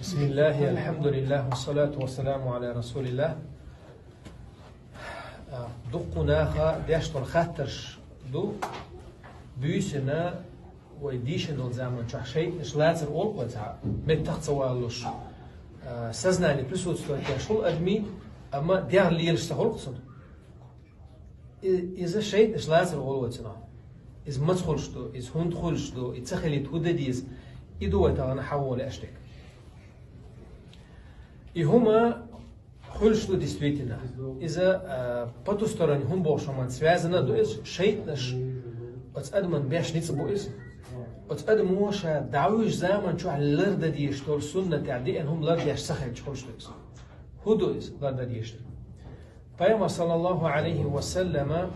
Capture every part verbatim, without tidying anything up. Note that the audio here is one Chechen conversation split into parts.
بسم الله، الحمد لله، والصلاة والسلام على رسول الله. А, дуккха наха деш дола хаттарш ду, буьйсанна вай дийшина долча заман чохь шайтӀанаш лацар олу вай цхьа, меттах а ца валалуш, а, сознание присутствовать деш хуьлу адамий, амма дегӀ лелаш ца хуьлу цунна. И-, иза шайтӀанаш лацар олу вай цунах. Иза маца хуьлуш ду, иза хӀунда хуьлуш ду, и ца хилийта хӀун дан деза, и ду вай тахана хьахо лаьаш дерг. И хӀума хуьлуш ду действительно. Иза, а, потусторонний хӀума бохуш хӀуманца связано ду иза, шайтӀанаш оцу адаман беш ницкъ бу иза. Оцу адамо ша дӀавуьжу заман чохь лардан дезаш долу суннатехь деана хӀума лардеш ца хилча хуьлуш ду иза. ХӀун ду иза лардан дезаш дерг? Пайхамар, саллаллаху Ӏалайхи ва саллама,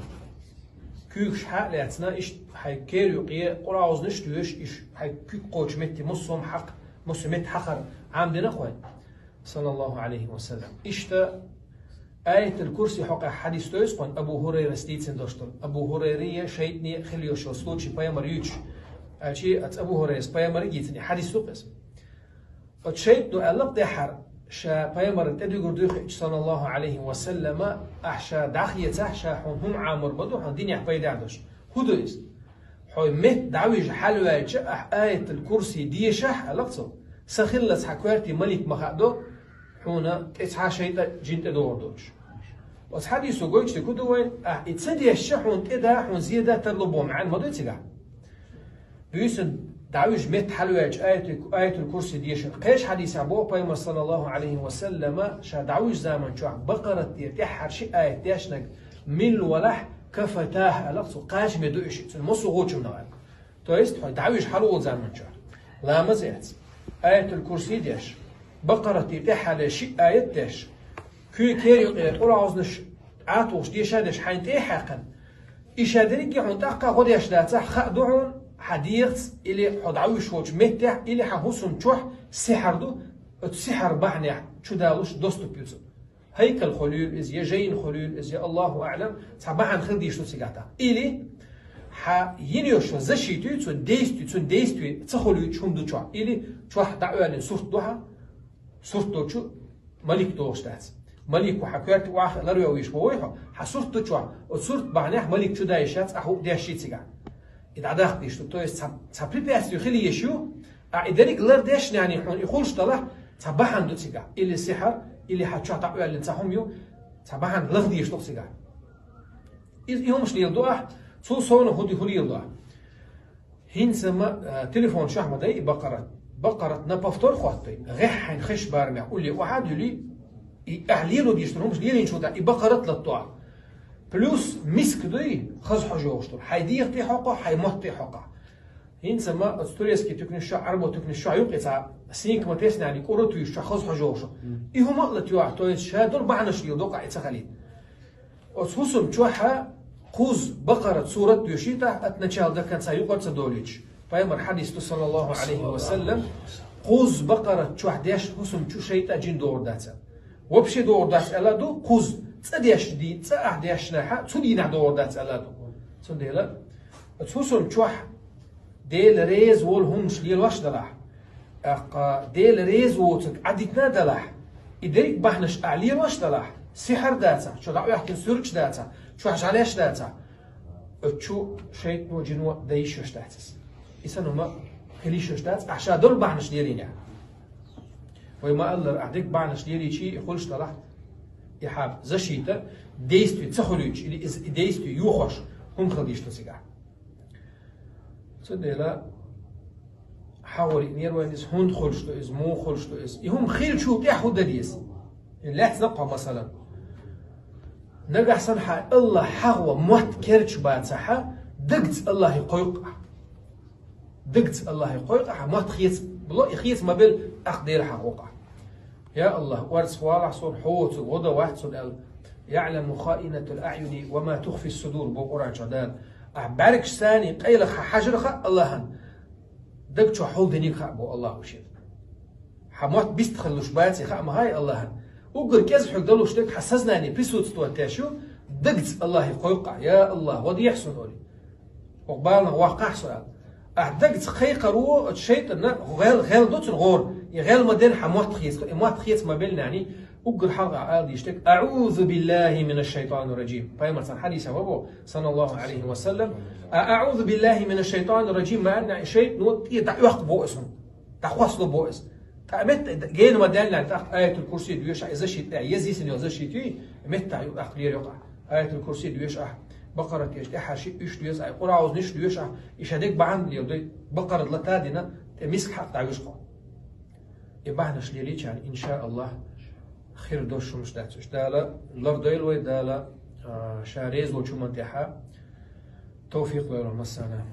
куьйгаш хьа а лаьцна, иштта хьайн кер юкъе къураузанаш а доьшуш, иштта хьайн куьг кхочу метте муьлхха хьакха, муьлхха метта хьакхар Ӏамдина кхойн, саллаллаху Ӏалайхи ва саллам. Иштта Аятул Курси хьокъехь хьадис доьйцу кхойн Абу ХӀурайрас дийцина долуш долу. Абу ХӀурайрий, шайтӀаний хила йолуш йолу случай пайхамар юьйцуш. Аьлчи аца Абу ХӀурайрас пайхамариг йийцина, и хьадис ду-кх иза. Оцу шайтӀано аьлла-кх тӀаьххьара, ша пайхамарна тӀедуьгур дуьйхича, саллаллаху Ӏалайхи ва саллама, ахь ша дӀахецахь, ша хьуна хӀума Ӏамор ма ду, хьуна динехь пайда а долуш. ХӀун ду иза? Хьо метта дӀавижа хьалаваьлча, ахь Аятул Курси дешахь, аьлла-кх цо, сан хиллалц хьан коьрте малик ма хаадо, хьуна тӀе цхьа шайтӀа, жин тӀедогӀур долуш. Оцу хьадисо гойтуш дерг хӀун ду вайна, ахь и ца дешча, хьуна тӀе да, хьуна зе да тарло боху маьӀна ма ду цигахь. Буьйсанна дӀавижа метта хьалаваьлча Аятул, Аятул Курси дешар. Кхечу хьадисехь боху пайхамар, саллаллаху Ӏалайхи ва саллама, ша дӀавижа заман чохь Бакъарат тӀера тӀаьххьара ши аят дешнарг милла валахь, кафатахь, аьлла-кх цо, кхачаме ду уьш, цуьнан массо а гӀочамна гӀайба. То есть, хьо дӀавижа хьалаволу заман чохь, ламаз эцна, Аятул Курси деш, Бакъарат тӀера тӀаьххьара ши аят деш, куьйгаш кер юкъе къураузанаш Ӏатухуш деша деш хьайна тӀе а хьаькхна, и ша дерриге хьуна тӀаккха гӀо деш дацахь, хаа ду хьуна, хьан дегӀаца или хьо дӀавуьжуш волчу меттехь, или хьан хӀусам чохь сихьар ду, оцу сихьар бахьанехь чудалуш доступ ю цунна. Хьайкал хуьлийла иза, я жайна хуьлийла иза, я Аллаху аӀлам, цхьа бахьана хила дезаш ду цигахь тӀаккха. Или хьан йина йолуш защита ю, цуьнан действие, цуьнан действие ца хуьлуьйтуш хӀума ду чохь. Или чохь дӀаоьллина сурт ду хьан, сурт долчу малик догӀуш дац. Малико хьан коьрте охьа а ларвевлла вийш ма вой хьо, хьан сурт ду чохь, оцу сурт бахьанехь малик чу дайша яц, ахь хӀуъа деш ю цигахь. И дӀадаккха дезаш ду. То есть цхьа, цхьа препятствие хила езаш ю, а и дерриг лардеш, нани, хьуна и хуьлуш далахь, цхьа бахьана ду цигахь. Или сихьар, или хьан чохь дӀаоьллина цхьа хӀума ю, цхьа бахьана лаха дезаш ду цигахь. Иза и хӀумаш леладо ахь, цул совнаха хӀун ду, хӀун леладо ахь? ХӀинца ма, а, телефон чохь ма дай и Бакъарат. Бакъарат на повтор хӀоттой, гӀеххьана хезачу барамехь улле охьа а дуьллий, и ахь лело дезаш долу хӀумаш лелийначул тӀаьхьа и Бакъарат латто ахь. Плюс миск дуй, хаза хьожа йогӀуш долу, хьайн дегӀа тӀе хьокхо, хьайн мотт тӀе хьокхо. ХӀинца ма оцу турецкий туькнаш чохь, Ӏарбо туькнаш чохь юкъе цхьа синка ма тесна, кӀура туьйсуш чохь хаза хьожа йогӀуш. И хӀума а латайо ахь, то есть ша долу бахьанаш леладо-кх ахь и ца хилийта. Оцу хӀусам чохь кхузза Бакъарат сурат доьшийта ахь, от начала до конца юкъара ца долуьйтуш. Пайхамар хьадис ду, саллаллаху Ӏалайхи ва саллам, кхузза Бакъарат чохь деш хӀусам чу шайтӀа, жин догӀур дац аьлла. Вообще догӀур дац аьлла ду, кхузза цкъа деш ди-, цкъа ахь дешнехь, цу дийнахь догӀур дац аьлла ду. Цундела оцу хӀусам чохь Дела реза волу хӀуманаш лелош далахь, тӀаккха Дела реза воцург Ӏадитина а далахь, и дерриг бахьанаш ахь лелош далахь, сихьар дацахь, чу дӀаоьхкина суьрташ дацахь, чохь жӀаьлеш дацахь, оцу чу шайтӀано, жино дан йиш йолуш дац иза. И санна хӀума хила йиш йолуш дац, ахь ша долу бахьанаш лелийнехь. Вай ма-аллара, ахь дерриг бахьанаш лелийчий, и хуьлуш далахь, и хьан защита действие ца хуьлуьйтуш, или иза и действие йохош хӀума хила дезаш ду цигахь. Цундела хьахор йиънера вайна иза, хӀунда хуьлуш ду иза, муха хуьлуш ду иза. И хӀума хилчул тӀаьхьа хӀун дан деза? И лаьцна кхо масала. Нагахь санна хьан АллахӀ хьахо мотт керча бацахь, дагца АллахӀе кхойкху ахь. Дагца АллахӀе кхойкху ахь, мотт хеца ло, и хеца ма белла, тӀаккха Дела хьахо ахь. Я АллахӀ, орца валахь суна, хьо воцург гӀо дан вац суна аьлла. «يعلم خائنة الأعين وما تخفي الصدور», боху Къуръан чохь Дала. Ахь бӀаьргаш санний къайлаха хьан хьажар хаьа АллахӀан, даг чохь хьул диниг хаьа, боху АллахӀа шена. Хьан мотт бист хилалуш баций хаьа ма хаьа АллахӀан. Уггар кӀезиг хьоьга далуш дерг хьан сознание присутствовать деш ю, дагца АллахӀе кхойкху ахь, я АллахӀ, гӀо дехьа суна олий. Оха баланах ваккхахь со аьлла. Ахь дагца кхайкхаро оцу шайтӀанна гӀел, гӀел до цунна гӀора. И гӀелма ден хьа мотт хецка, и мотт хецка ма беллинани, уггар хьалха ала дийш тек: «أعوذ بالله من الشيطان الرجيم». Пайхамар сан хьадиса ва бо, саллаллаху алейхи ва саллям: «أعوذ بالله من الشيطان الرجيم», ма анна шайтан тӀе дӀаоьхк бо эс хьуна. ДӀахосло бо эс. ТӀа мет гена ма деллинани, тӀаккха аятул курси доьша, и защита, езисин йо защита, мет дӀа ю, тӀаккха лер йокъа. Аятул курси доьша ахь. Бакъарат еш, тӀехьа ши уьш доьша ахь, Къуръан узни уьш доьша ахь. И ша дег бахьан лер дой. Бакъарат лата дина, тӀе миск хьакъ дӀавиш кхо. И бахьанаш лелийчарна, иншааллах, хир дош хӀумаш дац уьш. Дала лардойла вай, Дала, а, ша реза волчу ман тӀехьа тавфикъ лойла массана.